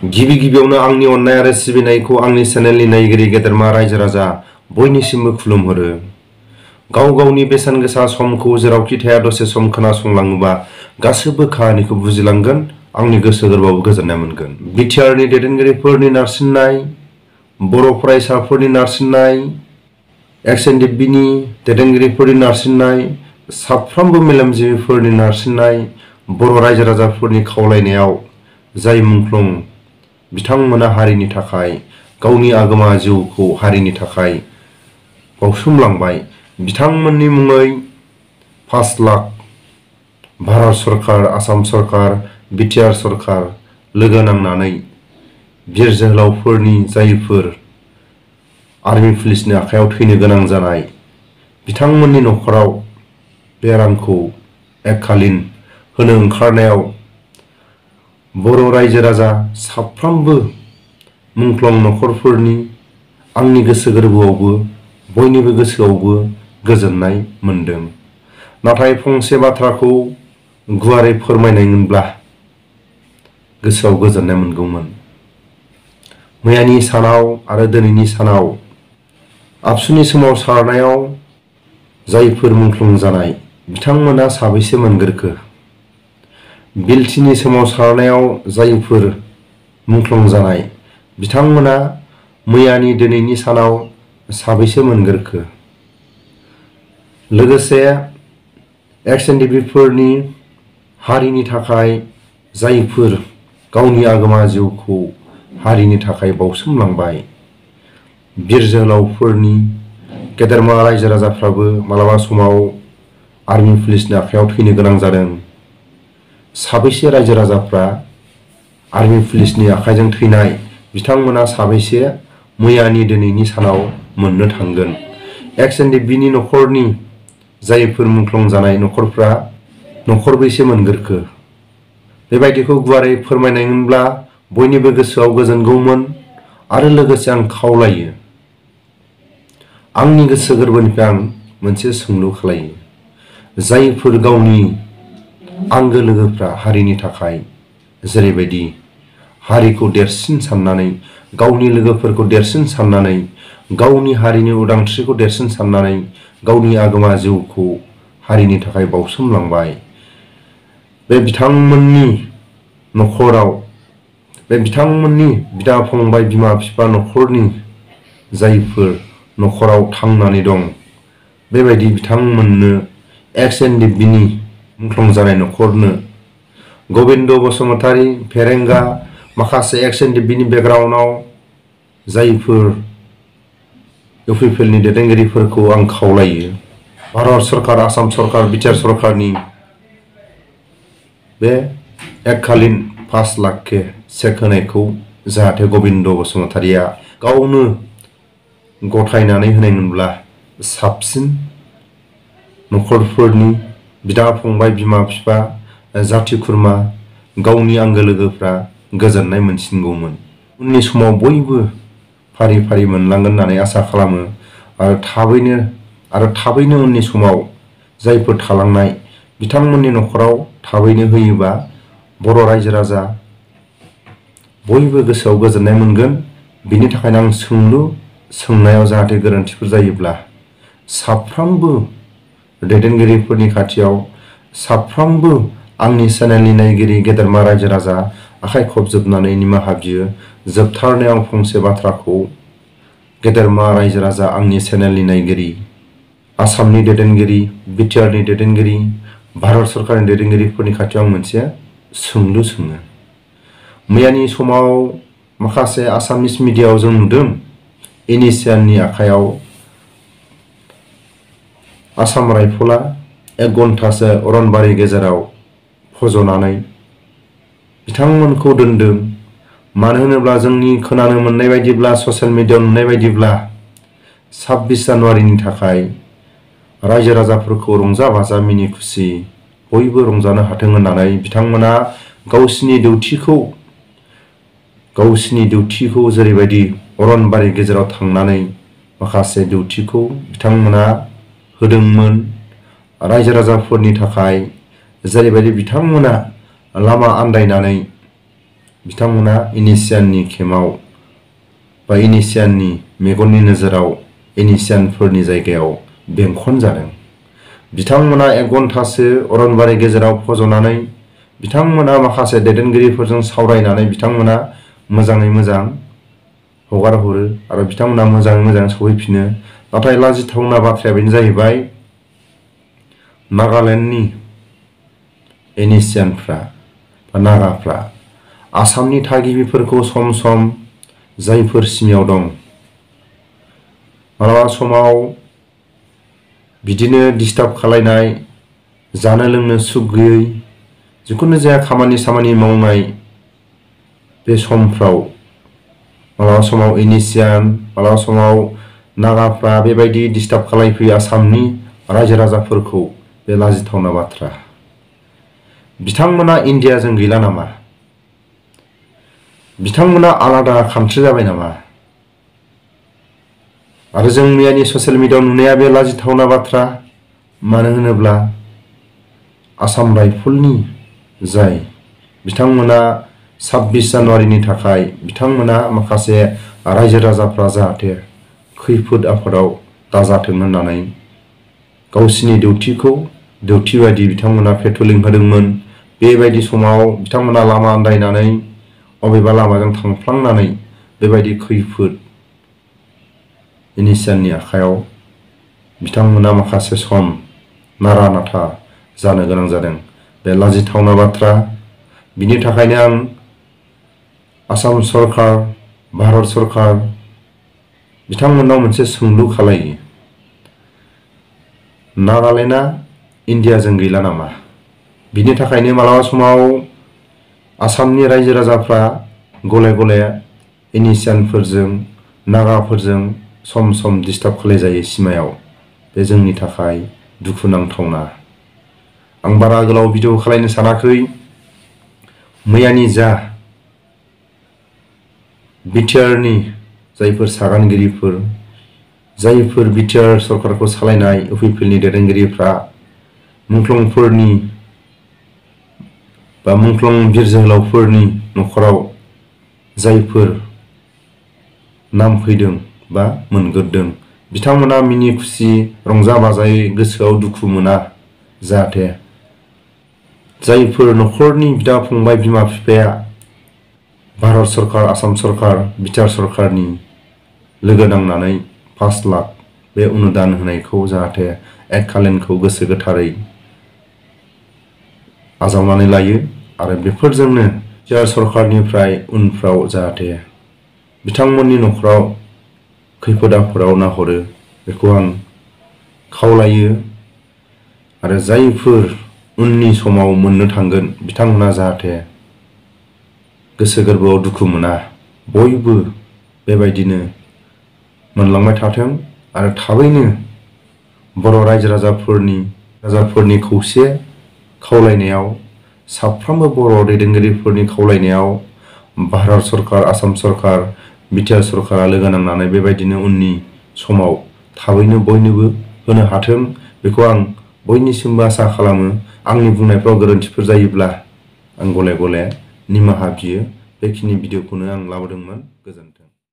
गिबि गिबियावनो आंनि अननाय आरो सिबिनायखौ आंनि चेनेलनि नायगिरि गेदेरमा रायजो राजा बयनिसिमबो खुलुमहरो। गाव गावनि बेसेन गोसा समखौ जेरावखि थाया दसे सम खोनासंलाङोबा गासैबो काहानिखौ बुजिलांगोन, आंनि गोसो गोरबोआव गोजोननाय मोनगोन। बिटिआरनि दैदेनगिरिफोरनि नारसिननाय, बर' फरायसाफोरनि नारसिननाय, एक्सएनडिपिनि दैदेनगिरिफोरनि नारसिननाय, साफ्रोमबो मेलेमजिबिफोरनि नारसिननाय, बर' रायजो राजाफोरनि खावलायनायाव जाय मुंख्लं बिथांमोना हारिनि थाखाय गावनि आगोमा जिउखौ हारिनि थाखाय बावसोमलांबाय, बिथांमोननि मुङै 5 लाख भारत सरकार, आसाम सरकार, बिटिआर सरकार लोगो नांनानै बिर जोहोलावफोरनि जायफोर आर्मी पुलिसनि आखायाव थैनो गोनां जानाय बिथांमोननि न'खराव बे रांखौ एककालीन होनो ओंखारनायाव बर' रायजो राजा साफ्रोमबो मुंख्लं न'खरफोरनि आंनि गोसो गोरबोआवबो बयनिबो गोसोआवबो गोजोननाय मोनदों। नाथाय फंसे बाथ्राखौ गुवारै फोरमायनायमोनब्ला गोसोआव गोजोननाय मोनगौमोन। मैयानि सानाव आरो दिनैनि सानाव आबसुनि सोमावसारनायाव जायफोर मुंख्लं जानाय बिथांमोना साबैसे मोनगोरखो? बिलटिनि सोमावसारनायाव जायफोर मुंख्लं जानाय बिथांमोना मैयानि दिनैनि सानाव साबैसे मोनगोरखो? लोगोसे एक्सएनडिपिफोरनि हारिनि थाखाय जायफोर गावनि आगोमा जिउखौ हारिनि थाखाय बावसोमलांबाय, बिर जोहोलावफोरनि गेदेरमा रायजो राजाफ्राबो मालाबा समाव आर्मी पुलिसनि आखायाव थैनो गोनां जादों। साबैसे रायजो राजाफ्रा आर्मी पुलिसनि आखाइजों थैनाय बिथांमोना साबैसे मैयानि दिनैनि सानाव मोननो थांगोन? एक्सएनडिपिनि न'खरनि जायफोर मुंख्लं जानाय न'खरफ्रा न'खरबैसे मोनगोरखो? बेबायदिखौ गुवारै फोरमायनायमोनब्ला बयनिबो गोसोआव गोजोनगौमोन। आरो लोगोसे आं खावलायो, आंनि गोसो गोरबोनिफ्राय आं मोनसे सोंलु खालायो, जायफोर गावनि आंगो लोगोफ्रा हारिनि थाखाय जेरैबायदि हारिखौ देरसिन साननानै, गावनि लोगोफोरखौ देरसिन साननानै, गावनि हारिनि उदांस्रिखौ देरसिन साननानै गावनि आगोमा जिउखौ हारिनि थाखाय बावसोमलांबाय, बे बिथांमोननि न'खराव, बे बिथांमोननि बिदा फंबाय, बिमा बिफा न'खरनि जायफोर न'खराव थांनानै दं, बेबायदि बिथांमोननो एक्सएनडिपिनि मुंख्लं जानाय न'खरनो गबिन्द बसुमतारी, फेरेंगा, माखासे एक्सएनडिपिनि बेकग्राउन्डआव जायफोर इउपिपिएलनि दैदेनगिरिफोरखौ आं खावलायो, भारत सरकार, आसाम सरकार, बिटिआर सरकारनि बे एककालीन 5 लाख चेक होनायखौ जाहाथे गबिन्द बसुमतारीया गावनो गथायनानै होनायमोनब्ला साबसिन न'खरफोरनि बिदा फंबाय, बिमा बिफा, जाथि खुरमा, गावनि आंगो लोगोफ्रा गोजोननाय मोनसिनगौमोन। उननि समाव बयबो फारि फारि मोनलांगोन होननानै आसा खालामो। आरो थाबैनो उननि समाव जायफोर थालांनाय बिथांमोननि न'खराव थाबैनो होयोबा बर' रायजो राजा बयबो गोसोआव गोजोननाय मोनगोन। बिनि थाखायनो आं सोंनायाव जाहाथे गोरोन्थिफोर जायोब्ला साफ्रोमबो दैदेनगिरिफोरनि खाथियाव, साफ्रोमबो आंनि चेनेलनि नायगिरि गेदेरमा रायजो राजा आखाइ खबजोबनानै निमाहा बियो। जोबथारनायाव फंसे बाथ्राखौ गेदेरमा रायजो राजा, आंनि चेनेलनि नायगिरि, आसामनि दैदेनगिरि, बिटिआरनि दैदेनगिरि, भारत सरकारनि दैदेनगिरिफोरनि खाथियाव आं मोनसे सोंलु सोङो। मैयानि समाव माखासे आसामिस मिडियायाव जों नुदों इनिसियाननि आखायाव आसाम राइफला 1 घन्टासो अरनबारि गेजेराव फज'नानै बिथांमोनखौ दोनदों। मानो होनोब्ला जोंनि खोनानो मोननाय बायदिब्ला, ससियेल मिडियायाव नुनाय बायदिब्ला 26 जानुवारिनि थाखाय रायजो राजाफोरखौ रंजा बाजा मिनि खुसि बयबो रंजानो हाथों होननानै बिथांमोना गावसिनि डिउटिखौ जेरैबायदि अरनबारि गेजेराव थांनानै माखासे डिउटिखौ बिथांमोना होदोंमोन। रायजो राजाफोरनि थाखाय जेरैबायदि बिथांमोना लामा आन्दायनानै बिथांमोना इनिसियाननि खेमाव बा इनिसियाननि मेगननि नोजोराव इनिसियानफोरनि जायगायाव बेंखन जादों। बिथांमोना 1 घन्टासो अरनबारि गेजेराव फज'नानै बिथांमोना माखासे दैदेनगिरिफोरजों सावरायनानै बिथांमोना मोजाङै मोजां हगार हरो आरो बिथांमोना मोजाङै मोजां सौहैफिनो। नाथाय लाजिथावना बाथ्राया बेनो जाहैबाय नागालेण्डनि इनिसियानफ्रा बा नागाफ्रा आसामनि थागिबिफोरखौ सम सम जायफोर सिमायाव दं मालाबा समाव बिदिनो डिस्टार्ब खालायनाय, जानो लोंनो सुख गैयै, जिखुनु जाया खामानि सामानि मावनाय बे समफ्राव मालाबा समाव इनिसियान, मालाबा समाव नागाफ्रा बेबायदि डिस्टार्ब खालायफैयो आसामनि रायजो राजाफोरखौ। बे लाजिथावना बाथ्रा। बिथांमोना इन्डियाजों गैला नामा? बिथांमोना आलादा कान्ट्रि जाबाय नामा? आरो जों मैयानि ससियेल मिडियायाव नुनाया बे लाजिथावना बाथ्रा। मानो होनोब्ला आसाम राइफलनि जाय बिथांमोना 26 जानुवारिनि थाखाय बिथांमोना माखासे रायजो राजाफ्रा जाहाथे खैफोद आफोदाव दाजाथों होननानै गावसिनि डिउटि बायदि बिथांमोना पेट्रलिं होदोंमोन। बेबायदि समाव बिथांमोना लामा आन्दायनानै अबेबा लामाजों थांफ्लांनानै बेबायदि खैफोद इनिसियाननि आखायाव बिथांमोना माखासे सम नारा नाथा जानो गोनां जादों। बे लाजिथावना बाथ्रा। बिनि थाखायनो आं आसाम सरकार, भारत सरकार बिथांमोननाव मोनसे सोंलु खालायो। नागालेण्डआ इन्डियाजों गैला नामा? बिनि थाखायनो मालाबा समाव आसामनि रायजो राजाफ्रा गले गले इनिसियानफोरजों, नागाफोरजों सम सम डिस्टार्ब खालायजायो सिमायाव। बे जोंनि थाखाय दुखुनांथावना। आं बारा गोलाव भिडिअ खालायनो सानाखै। मैयानि जा बिटिआरनि जायफोर सागानगिरिफोर, जायफोर बिटिआर सरकारखौ सालायनाय इउपिपिएलनि दैदेनगिरिफ्रा मुंख्लंफोरनि बा मुंख्लं बिर जोहोलावफोरनि न'खराव जायफोर नाम फैदों बा मोनगोरदों, बिथांमोना मिनि खुसि रंजा बाजायै गोसोआव दुखु मोना। जाहाथे जायफोर न'खरनि बिदा फंबाय बिमा बिफाया भारत सरकार, आसाम सरकार, बिटिआर सरकारनि लोगो नांनानै 5 लाख बे अनुदान होनायखौ जाहाथे एककालीनखौ गोसो गोथारै आजावनानै लायो आरो बेफोरजोंनो बिटिआर सरकारनिफ्राय उनफ्राव जाहाथे बिथांमोननि न'खराव खैफोद आफोदाव नाहरो बेखौ आं खावलायो। आरो जायफोर उननि समाव मोननो थांगोन बिथांमोना जाहाथे गोसो गोरबोआव दुखु मोना। बयबो बेबायदिनो मोनलांबाय थाथों आरो थाबैनो बर' रायजो राजाफोरनि खौसे खावलायनायाव, साफ्रोमबो बर' दैदेनगिरिफोरनि खावलायनायाव भारत सरकार, आसाम सरकार, बिटिआर सरकारा लोगो नांनानै बेबायदिनो उननि समाव थाबैनो बयनोबो होनो हाथों। बेखौ आं बयनिसिमबो आसा खालामो। आंनि बुंनायफ्राव गोरोन्थिफोर जायोब्ला आं गले गले निमाहा बियो। बेखिनि भिडिअखौनो आं लाबोदोंमोन। गोजोन्थों।